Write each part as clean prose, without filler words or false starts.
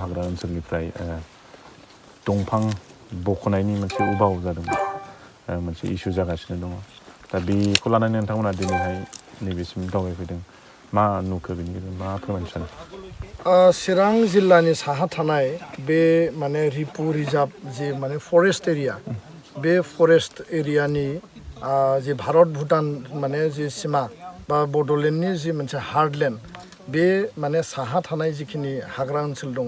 हाग्रा ओनसोलनिफ्राय दंफां बख'नायनि मोनसे उबाव जादोंमोन मोनसे इस्यु जागासिनो दङ दा बेखौ लानानै नोंथांमोना दिनैहाय नैबेसिम दावबायफैदों मा नुखो बेनि गेजेरजों मा फोरमायनो सानो चिरां जिल्लानि साहा थानाय बे माने रिपु रिजार्भ जे माने फरेस्ट एरिया बे फरेस्ट एरियानि जे भारत भुटान माने जे सिमा बा बड'लेण्डनि जि मोनसे हार्डलेण्ड बे माने साहा थानाय जिखिनि हाग्रा ओनसोल दङ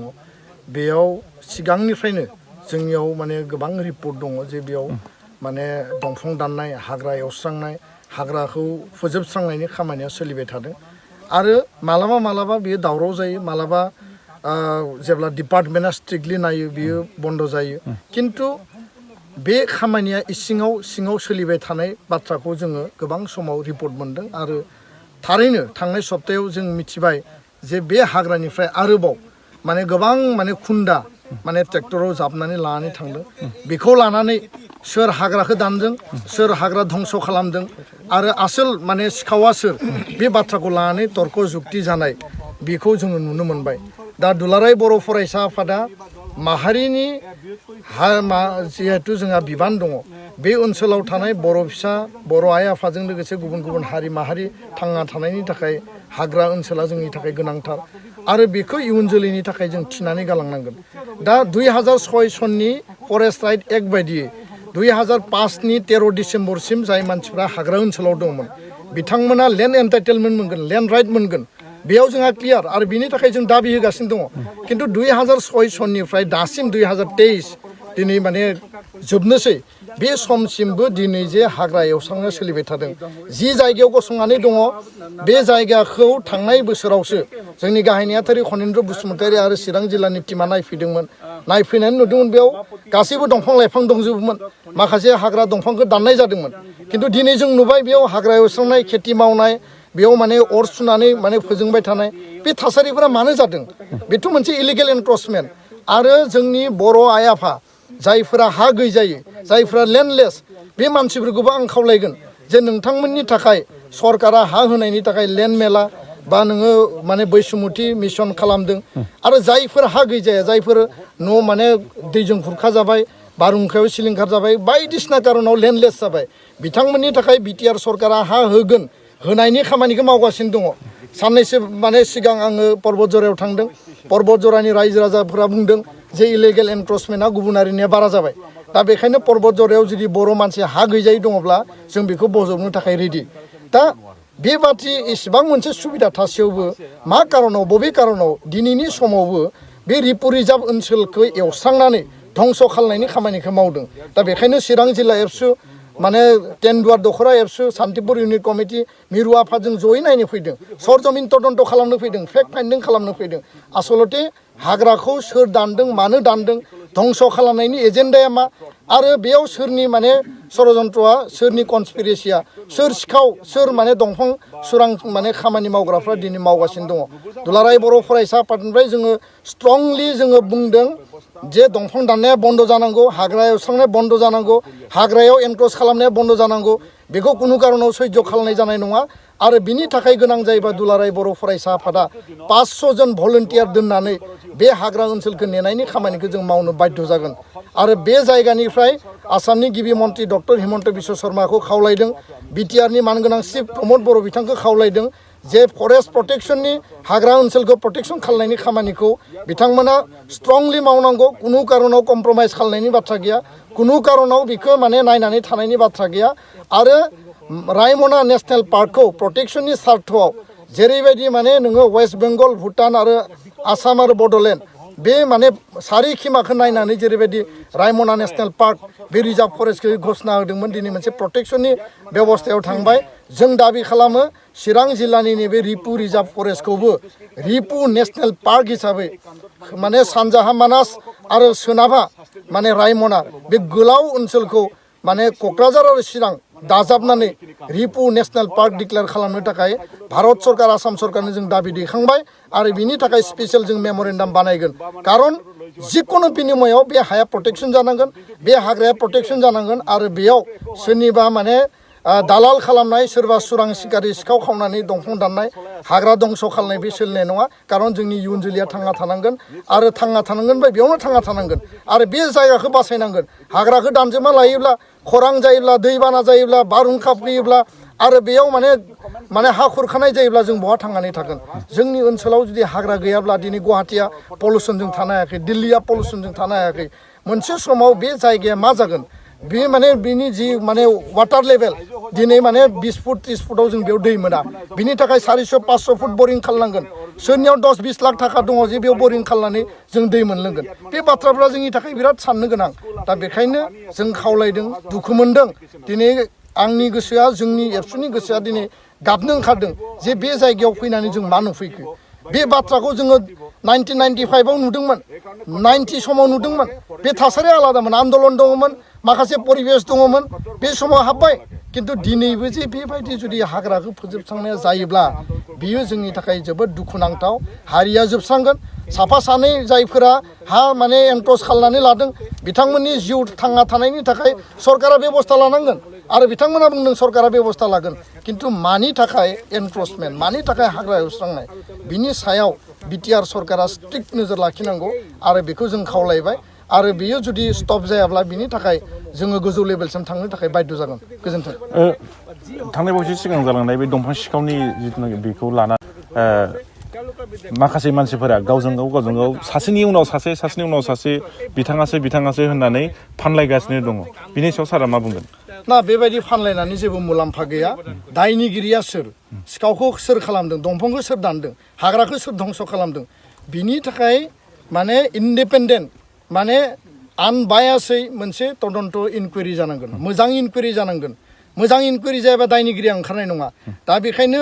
बेयाव सिगांनिफ्रायनो जोंनियाव माने गोबां रिपर्ट दङ जे बेयाव माने दंफां दाननाय हाग्रा एवस्रांनाय हाग्राखौ फोजोबस्रांनायनि खामानिया सोलिबाय थादों आरो मालाबा मालाबा बियो दावराव जायो मालाबा जेब्ला डिपार्टमेन्टआ स्ट्रिक्टलि नायो बियो बन्द जायो किन्तु बे खामानिया सिङाव सोलिबाय थानाय बाथ्राखौ जोङो गोबां समाव रिपर्ट मोनदों आरो थारैनो थांनाय सप्तायाव जों मिथिबाय जे बे हाग्रानिफ्राय आरोबाव माने गोबां माने खुन्दा माने ट्रेक्टराव जाबनानै लानानै थांदों बेखौ लानानै सोर हाग्राखौ दानदों सोर हाग्रा धंस खालामदों आरो आसोल माने सिखावा सोर बे बाथ्राखौ लानानै तर्क जुक्ति जानाय बेखौ जोङो नुनो मोनबाय दा दुलाराय बर' फरायसा आफादा माहारिनि जिहेतु जोंहा बिबान दङ बे ओनसोलाव थानाय बर' फिसा बर' आइ आफाजों लोगोसे गुबुन गुबुन हारि माहारि थांना थानायनि थाखाय हाग्रा ओनसोला जोंनि थाखाय गोनांथार आरो बेखौ इयुन जोलैनि थाखाय जों थिनानै गालांनांगोन दा 2006 सननि फरेस्ट राइट एक्ट बायदियै 2005नि 13 डिसेम्बरसिम जाय मानसिफ्रा हाग्रा ओनसोलाव दंमोन बिथांमोना लेन्ड एन्टाइटेलमेन्ट मोनगोन लेन्ड राइट मोनगोन बेयाव जोंहा क्लियार आरो बिनि थाखाय जों दाबि होगासिनो दङ किन्तु 2006 सननिफ्राय दासिम 2023 दिनै माने जोबनोसै बे समसिमबो दिनै जे हाग्रा एवस्रांनाया सोलिबाय थादों जि जायगायाव गसंनानै दङ बे जायगाखौ थांनाय बोसोरावसो जोंनि गाहाय नेहाथारि खनेन्द्र बसुमतारी आरो चिरां जिल्लानि टिमा नायफैदोंमोन नायफैनानै नुदोंमोन बेयाव गासैबो दंफां लाइफां दंजोबोमोन माखासे हाग्रा दंफांखौ दाननाय जादोंमोन किन्तु दिनै जों नुबाय बेयाव हाग्रा एवस्रांनाय खेथि मावनाय बेयाव माने अर सुनानै माने फोजोंबाय थानाय बे थासारिफोरा मानो जादों बेथ' मोनसे इलिगेल एनक्रचमेन्ट आरो जोंनि बर' आइ आफा जायफोरा हा गैजायै जायफोरा लेन्डलेस बे मानसिफोरखौबो आं खावलायगोन जे नोंथांमोननि थाखाय सरकारा हा होनायनि थाखाय लेन्ड मेला बा नोङो माने बैसुमुथि मिशन खालामदों आरो जायफोर हा गैजाया जायफोर न' माने दैजों खुरखा जाबाय बारहुंखायाव सिलिंखार जाबाय बायदिसिना कारनाव लेन्डलेस जाबाय बिथांमोननि थाखाय बिटिआर सरकारा हा होगोन होनायनि खामानिखौ मावगासिनो दङ साननैसो माने सिगां आङो पर्बतजरायाव थांदों पर्बतजरानि रायजो राजाफोरा बुंदों जे इलिगेल एनक्रचमेन्टआ गुबुनारिनिया बारा जाबाय दा बेखायनो पर्बतजरायाव जुदि बर' मानसि हा गैजायै दङब्ला जों बेखौ बजबनो थाखाय रेडि दा बेबादि इसेबां मोनसे सुबिदा थासेयावबो मा कारनाव बबे कारनाव दिनैनि समावबो बे रिपु रिजार्भ ओनसोलखौ एवस्रांनानै धंस खालामनायनि खामानिखौ मावदों दा बेखायनो चिरां जिल्ला एबसु माने टेन्डुवार दखरा एबसु सान्तिपुर इउनिट कमिटि मिरु आफादजों जयै नायनो फैदों सरजमिन तदन्त खालामनो फैदों फेक्ट फाइन्डिं खालामनो फैदों आसलते हाग्राखौ सोर दानदों मानो दानदों धंस खालामनायनि एजेन्डाया मा आरो बेयाव सोरनि माने षड़यन्त्रआ सोरनि कनस्पिरेसिया सोर सिखाव सोर माने दंफां सुरां माने खामानि मावग्राफ्रा दिनै मावगासिनो दङ दुलाराय बर' फरायसा आफादनिफ्राय जोङो स्ट्रंलि जोङो बुंदों जे दंफां दाननाया बन्द जानांगौ हाग्रा एवस्रांनाया बन्द जानांगौ हाग्रायाव एनक्रच खालामनाया बन्द जानांगौ बेखौ खुनु कारनाव सैज' खालामनाय जानाय नङा आरो बिनि थाखाय गोनां जायोबा दुलाराय बर' फरायसा आफादा 500 जन भलन्टियार दोननानै बे हाग्रा ओनसोलखौ नेनायनि खामानिखौ जों मावनो बाध्य जागोन आरो बे जायगानिफ्राय आसामनि गिबि मन्त्रि डक्टर हिमन्त बिश्व शर्माखौ खावलायदों बिटिआरनि मानगोनां चिफ प्रमद बर' बिथांखौ खावलायदों जे फरेस्ट प्रटेक्शननि हाग्रा ओनसोलखौ प्रटेक्शन खालामनायनि खामानिखौ बिथांमोना स्ट्रंलि मावनांगौ कुनु कारनाव कम्प्रमाइज खालामनायनि बाथ्रा गैया कुनु कारनाव बेखौ माने नायनानै थानायनि बाथ्रा गैया आरो रायमना नेशनेल पार्कखौ प्रटेक्शननि सार्थआव जेरैबायदि माने नोङो वेस्ट बेंगल भुटान आरो आसाम आरो बड'लेण्ड बे माने सारिखिमाखौ नायनानै जेरैबायदि रायमना नेशनेल पार्क बे रिजार्भ फरेस्टखौ घोषणा होदोंमोन दिनै मोनसे प्रटेक्शननि बेबस्थायाव थांबाय जों दाबि खालामो चिरां जिल्लानि नैबे रिपु रिजार्भ फरेस्टखौबो रिपु नेशनेल पार्क हिसाबै माने सानजाहा मानास आरो सोनाबहा माने रायमना बे गोलाव ओनसोलखौ माने क'क्राझार आरो चिरां दाजाबनानै रिपु नेशनेल पार्क डिक्लेयार खालामनो थाखाय भारत सरकार आसाम सरकारनो जों दाबि दैखांबाय आरो बिनि थाखाय स्पेसियेल जों मेम'रेन्डाम बानायगोन कारन जिखुनु बिनिमयाव बे हाया प्रटेक्शन जानांगोन बे हाग्राया प्रटेक्शन जानांगोन आरो बेयाव सोरनिबा माने दालाल खालामनाय सोरबा सुरां सिखारि सिखाव खावनानै दंफां दाननाय हाग्रा दंस' खालामनाय बे सोलिनाय नङा खारन जोंनि इयुन जोलैया थांना थानांगोन आरो थांना थानांगोन बा बेयावनो थांना थानांगोन आरो बे जायगाखौ बासायनांगोन हाग्राखौ दानजोबना लायोब्ला खरां जायोब्ला दैबाना जायोब्ला बारहुंखा फैयोब्ला आरो बेयाव माने हा खुरखानाय जायोब्ला जों बहा थांनानै थागोन जोंनि ओनसोलाव जुदि हाग्रा गैयाब्ला दिनै गुवाहाटिया पलिउसनजों थानो हायाखै दिल्लीया पलिउसनजों थानो हायाखै मोनसे समाव बे जायगाया मा जागोन बे माने बिनि जि माने वाटार लेभेल दिनै माने 20 फुट 30 फुटाव जों बेयाव दै मोना बिनि थाखाय 400-500 फुट बरिं खालामनांगोन सोरनियाव 10-20 लाख थाखा दङ जे बेयाव बरिं खालामनानै जों दै मोनलोंगोन बे बाथ्राफ्रा जोंनि थाखाय बिराद साननो गोनां दा बेखायनो जों खावलायदों दुखु मोनदों दिनै आंनि गोसोआ जोंनि एबसुनि गोसोआ दिनै गाबनो ओंखारदों जे बे जायगायाव फैनानै जों मा नुफैखो बे बाथ्राखौ जोङो 1995 आव नुदोंमोन 90 समाव नुदोंमोन बे थासारिया आलादामोन आन्दलन दङमोन माखासे परिबेस दङमोन बे समाव हाबबाय किन्तु दिनैबो जे बेबायदि जुदि हाग्राखौ फोजोबस्रांनाया जायोब्ला बियो जोंनि थाखाय जोबोद दुखुनांथाव हारिया जोबस्रांगोन साफा सानै जायफोरा हा माने एनक्ल'ज खालामनानै लादों बिथांमोननि जिउ थांना थानायनि थाखाय सरकारा बेबस्था लानांगोन आरो बिथांमोना बुंदों सरकारा बेबस्था लागोन किन्तु मानि थाखाय एनक्ल'जमेन्ट मानि थाखाय हाग्रा एवस्रांनाय बिनि सायाव बिटिआर सरकारा स्ट्रिक्ट नोजोर लाखिनांगौ आरो बेखौ जों खावलायबाय आरो बियो जुदि स्टप जायाब्ला बिनि थाखाय जोङो गोजौ लेभेलसिम थांनो थाखाय बाध्य जागोन गोजोन्थों थांनाय बावैसो सिगां जालांनाय बे दंफां सिखावनि जिथुनाखि बेखौ लाना माखासे मानसिफोरा गावजों गाव सासेनि उनाव सासे बिथाङासो होननानै फानलायगासिनो दङ बिनि सायाव सारा मा बुंगोन ना बेबायदि फानलायनानै जेबो मुलाम्फा गैया दायनिगिरिया सोर सिखावखौ सोर खालामदों दंफांखौ सोर दानदों हाग्राखौ सोर धंस' खालामदों बिनि थाखाय माने इन्डिपेन्डेन्ट माने आनबायासै मोनसे तदन्त इनकुवेरि जानांगोन मोजां इनकुवेरि जानांगोन मोजां इनकुवेरि जायाबा दायनिगिरिया ओंखारनाय नङा दा बेखायनो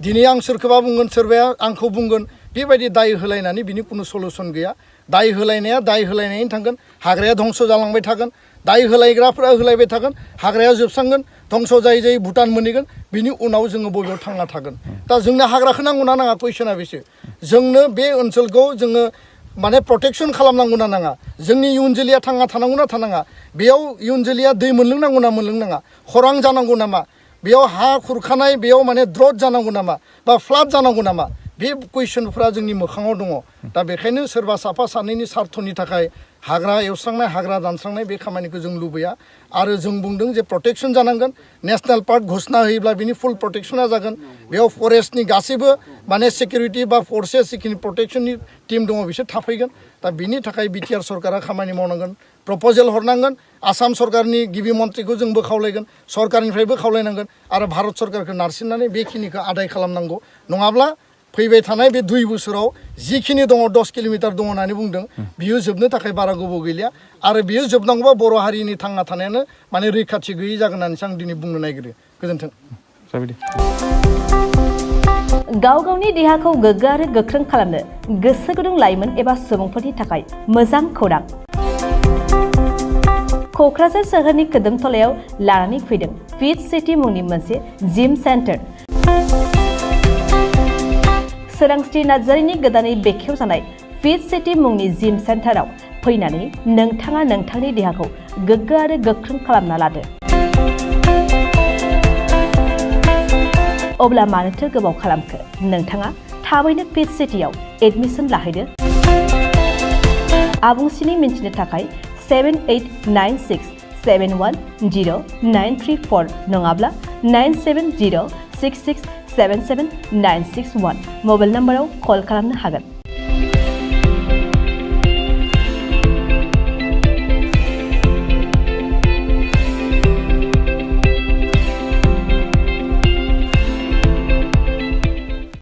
दिनै आं सोरखौबा बुंगोन सोरबाया आंखौ बुंगोन बेबायदि दाय होलायनानै बिनि खुनु सलुसन गैया दाय होलायनाया दाय होलायनायनि थांगोन हाग्राया धंस' जालांबाय थागोन दाय होलायग्राफोरा होलायबाय थागोन हाग्राया जोबस्रांगोन धंस' जायै भुटान मोनहैगोन बिनि उनाव जोङो बबेयाव थांना थागोन दा जोंनो हाग्राखौ नांगौना नाङा कुइसना बेसो जोंनो बे ओनसोलखौ जोङो माने प्रटेक्सन खालामनांगौना नाङा जोंनि इयुन जोलैया थांना थानांगौना थानाङा बेयाव इयुन जोलैया दै मोनलोंनांगौना मोनलोंनाङा खरां जानांगौ नामा बेयाव हा खुरखानाय बेयाव माने द्रट जानांगौ नामा बा फ्लाड जानांगौ नामा बे कुइसनफ्रा जोंनि मोखाङाव दङ दा बेखायनो सोरबा साफा सानैनि सार्थनि थाखाय हाग्रा एवस्रांनाय हाग्रा दानस्रांनाय बे खामानिखौ जों लुबैया आरो जों बुंदों जे प्रटेक्सन जानांगोन नेसनेल पार्क घोषणा होयोब्ला बिनि फुल प्रटेक्सना जागोन बेयाव फरेस्टनि गासैबो माने सिकिउरिटि बा फर्सेस जिखिनि प्रटेक्सननि टिम दङ बिसोर थाफैगोन दा बिनि थाखाय बिटिआर सरकारा खामानि मावनांगोन प्रप'जेल हरनांगोन आसाम सरकारनि गिबि मन्थ्रिखौ जोंबो खावलायगोन सरकारनिफ्रायबो खावलायनांगोन आरो भारत सरकारखौ नारसिननानै बेखिनिखौ आदाय खालामनांगौ नङाब्ला फैबाय थानाय बे 2 बोसोराव जिखिनि दङ 10 किल'मिटार दङ होननानै बुंदों बियो जोबनो थाखाय बारा गोबाव गैलिया आरो बियो जोबनांगौबा बर' हारिनि थांना थानायानो माने रैखाथि गैयै जागोन होननानैसो आं दिनै बुंनो नागिरो गोजोन्थों गाव गावनि देहाखौ गोग्गो आरो गोख्रों खालामनो गोसो गुदुं लाइमोन एबा सुबुंफोरनि थाखाय मोजां खौरां क'क्राझार सोहोरनि खोदोमथलायाव लानानै फैदों फिट सिटी मुंनि मोनसे जिम सेन्टार सोरांस्रि नार्जारिनि गोदानै बेखेवजानाय फिट सिटी मुंनि जिम सेन्टाराव फैनानै नोंथाङा नोंथांनि देहाखौ गोग्गो आरो गोख्रों खालामना लादो अब्ला मानोथो गोबाव खालामखो नोंथाङा थाबैनो फिट सिटीआव एडमिसन लाहैदो आबुंसिनै मिन्थिनो थाखाय 7896710934 नङाब्ला 9706677961 मबाइल नाम्बाराव कल खालामनो हागोन